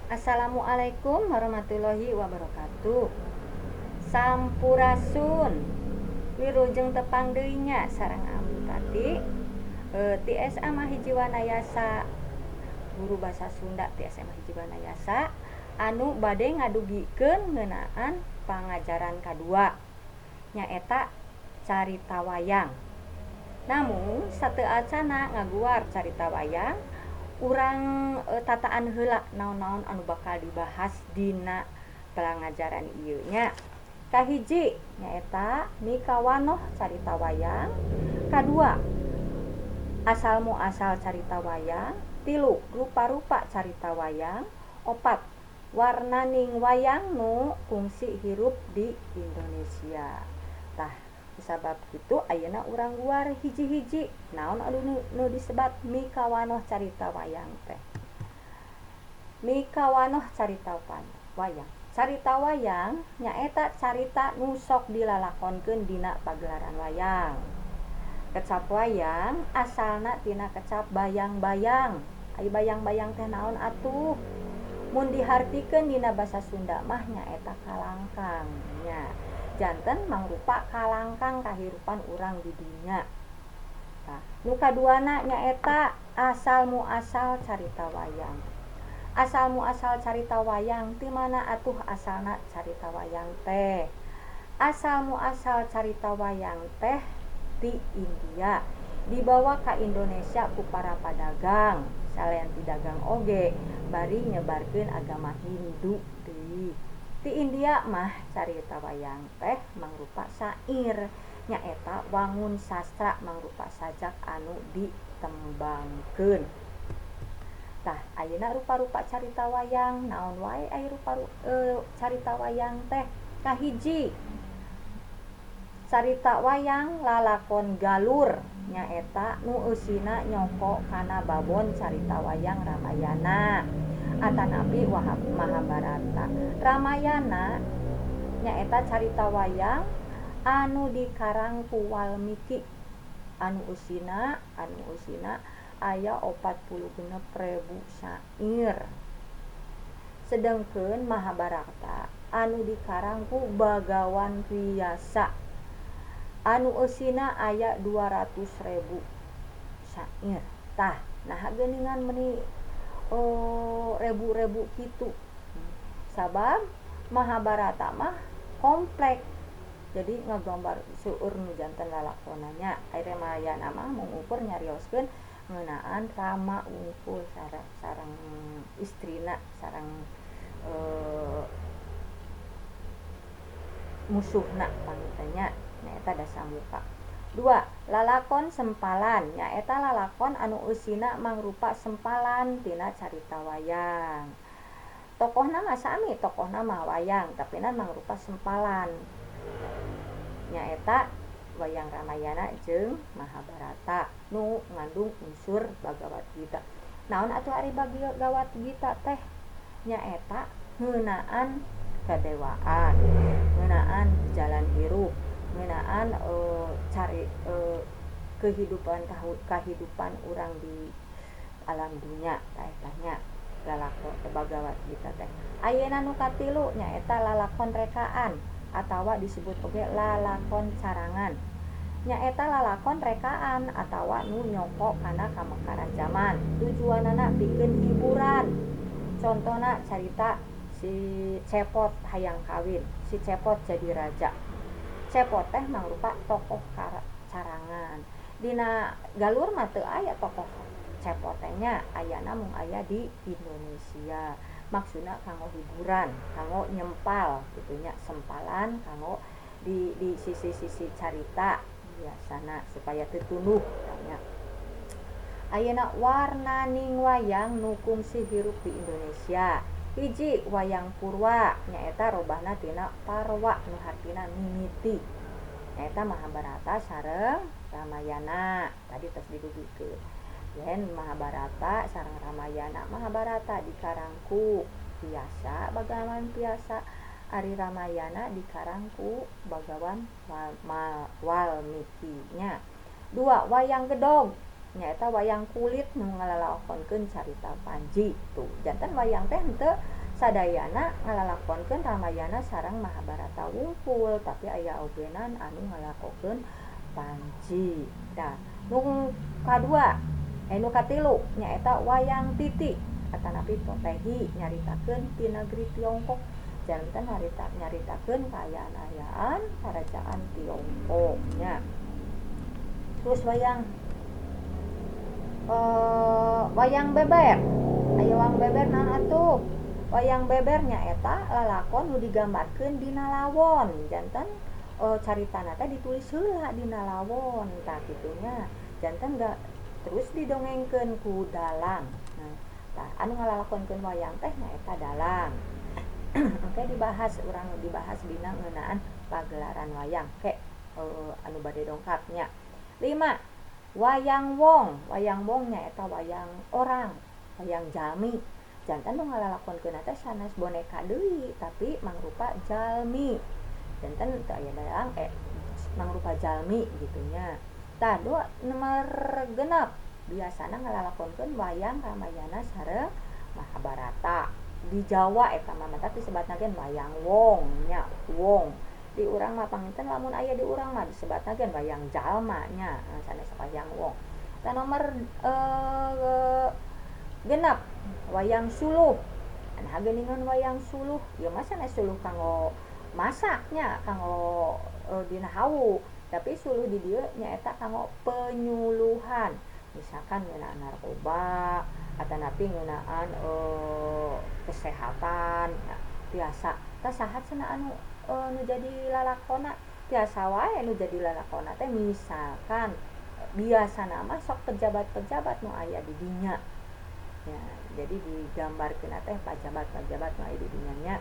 Assalamualaikum warahmatullahi wabarakatuh. Sampurasun. Wilujeng tepang deui nya sareng Ambu Tati ti SMA Hiji Wanayasa, guru basa Sunda ti SMA Hiji Wanayasa anu bade ngadugikeun ngeunaan pangajaran kadua, nyaeta carita wayang. Namun sateu acana ngaguar carita wayang, urang tataan heula naon-naon anu bakal dibahas dina pangajaran ieu nya. Kahiji nyaeta mikawanoh carita wayang, kadua asal muasal carita wayang, tilu rupa-rupa carita wayang, opat warnaning wayang nu kungsi hirup di Indonesia. Tah, kusabab kitu ayeuna urang guar hiji-hiji naon anu nu disebat mikawanoh carita wayang teh. Mikawanoh carita wayang. Carita wayang nyaeta carita nu sok dilalakonkeun dina pagelaran wayang. Kecap wayang asalna tina kecap bayang-bayang. Ai bayang-bayang teh naon atuh? Mun dihartikeun dina basa Sunda mah nyaeta kalangkang nya. Janten mangrupa kalangkang kahirupan urang di dunya. Tah, nu kaduana nyaeta asal muasal carita wayang. Asal muasal carita wayang ti mana atuh asalna carita wayang teh? Asal muasal carita wayang teh ti India, dibawa ka Indonesia ku para padagang. Salian ti dagang oge bari nyebarkeun agama Hindu deui. Ti India mah carita wayang teh mangrupa syair, nyaeta wangun sastra mangrupa sajak anu ditembangkeun. Tah, ayeuna rupa-rupa carita wayang naon wae ai rupa carita wayang teh? Kahiji, carita wayang lalakon galur, nyaeta nu eusina nyoko kana babon carita wayang Ramayana atanapi Mahabharata. Ramayana nyaeta carita wayang anu dikarang ku Walmiki anu eusina aya 46.000 syair. Sedengkeun Mahabharata anu dikarang ku Bagawan Wiyasa anu eusina aya 200.000 syair. Tah, naha geuningan meuni rebu-rebu kitu? Sabab Mahabharata mah komplek, jadi ngagambar seueur nu janten lalakonna nya. Ari Ramayana mah mung ukur nyarioskeun ngeunaan Rama wungkul sareng istrina sareng musuhna panginten nya, nyaeta Dasamuka. Dua, lalakon sempalan, nyaeta lalakon anu eusina mangrupa sempalan tina carita wayang. Tokohna mah sami, tokohna mah wayang, tapi na mangrupa sempalan, nyaeta wayang Ramayana jeung Mahabharata nu ngandung unsur Bhagavad Gita. Naon atuh ari Bhagavad Gita teh? Nyaeta ngeunaan kadewaan, ngeunaan jalan hirup, ngeunaan cari kehidupan urang di alam dunya. Tah, eta nya lalakon Bhagavad Gita teh. Ayeuna nu katilu nyaeta lalakon rekaan atawa disebut oge lalakon carangan, nyaeta lalakon rekaan atawa nu nyoko kana kamekaran zaman, tujuanana pikeun hiburan. Contona carita si Cepot hayang kawin, si Cepot jadi raja. Cepot teh mangrupa tokoh carangan. Dina galur mah teu aya tokoh Cepot teh nya, ayana mung aya di Indonesia. Maksudna kanggo hiburan, kanggo nyempal kitu nya, sempalan kanggo di sisi-sisi carita biasana supaya teu tunduh nya. Ayeuna warnaning wayang nu kungsi hirup di Indonesia. Hiji, wayang purwa, nyaeta robahna tina parwa nu hartina mimiti, nyaeta Mahabharata sareng Ramayana. Tadi tos didugikeun yen Mahabharata sareng Ramayana. Mahabharata dikarang ku Vyasa, Bagawan Vyasa, ari Ramayana dikarang ku Bagawan Walmiki nya. Dua, wayang gedog, nyaeta wayang kulit nu ngalalakonkeun carita Panji. Tuh, janten wayang teh henteu Sadayana ngalalakonkeun Ramayana sareng Mahabharata wungkul, tapi aya ogenan anu ngalakokeun panci. Tah, nu kadua nu katilu nyaeta wayang titi atanapi potehi nyaritakeun ti negeri Tiongkok. Janten nyaritakeun kaayaan-ayaan kerajaan Tiongkok nya. Terus wayang wayang beber. Aya wayang beber naon atuh? Wayang beber nyaeta lalakon nu digambarkeun dina lawon. Janten caritana teh ditulis heula dina lawon tah kitu nya. Janten terus didongengkeun ku dalang. Nah, tah anu ngalalakonkeun wayang teh nyaeta dalang. Engke dibahas urang dibahas dina ngeunaan pagelaran wayang ke anu bade dongkap nya. 5. Wayang wong. Wayang wong nyaeta wayang orang, wayang jalmi. Janten nu ngalalakonkeun teh sanes boneka deui tapi mangrupa jalmi. Janten teu aya dalang mangrupa jalmi gitu nya. Tah dua nomor 6 biasana ngalalakonkeun wayang Ramayana sareng Mahabharata. Di Jawa eta mah matak disebatna ge wayang wong nya, wong. Di urang mah panginten lamun aya di urang mah disebatna ge wayang jalma nya, sanes wayang wong. Tah nomor 6 wayang suluh. Nah geuningan wayang suluh, ieu mah sanes suluh kanggo masaknya, kanggo dina hawu, tapi suluh di dieu nyaeta kanggo penyuluhan. Misalkan ngeunaan narkoba atanapi ngeunaan kesehatan ya, tiasa. Tah saha cenah anu nu jadi lalakona? Tiasa wae nu jadi lalakona teh misalkan biasana mah sok pejabat-pejabat nu aya di dinya. Ya, jadi digambarkeun teh pejabat-pejabat nu aya di dinya nya.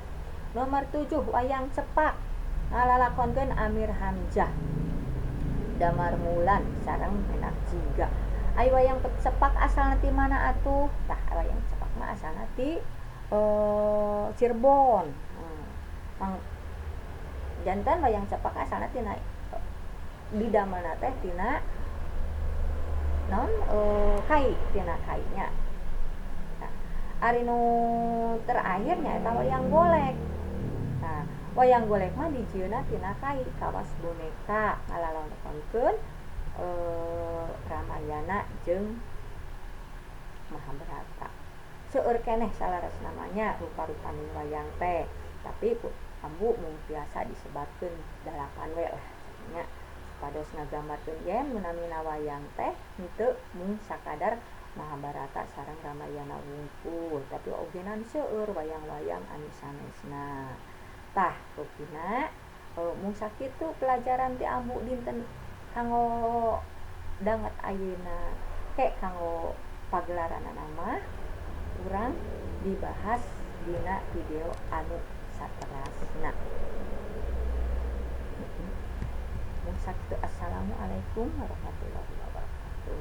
Nomor 7 wayang cepak ngalalakonkeun Amir Hamzah, Damar Mulan sareng Menak Jiga. Ai wayang cepak asalna ti mana atuh? Tah wayang cepak mah asalna ti Cirebon. Janten wayang cepak asalna tina didamelna teh tina naon kai, tina kai nya. Nah, ari nu terakhir nyaeta wayang golek. Nah, wayang golek mah dijieunna tina kai kawas boneka ngalalakonkeun Ramayana jeung Mahabharata. Seueur keneh salaras namanya rupa-rupani wayang teh, tapi ambu mung biasa disebatkeun 8 we lah nya. Supados ngagambarkeun yen munamina wayang teh henteu mung sakadar Mahabharata sareng Ramayana wungkul, tapi ogenan seueur wayang-wayang anu sanesna. Tah rupina mung sakitu pelajaran ti ambu dinten kanggo danget ayeuna. Ke kanggo pagelaranana mah urang dibahas dina video anu saterasna. Mung sakitu, assalamualaikum warahmatullahi wabarakatuh.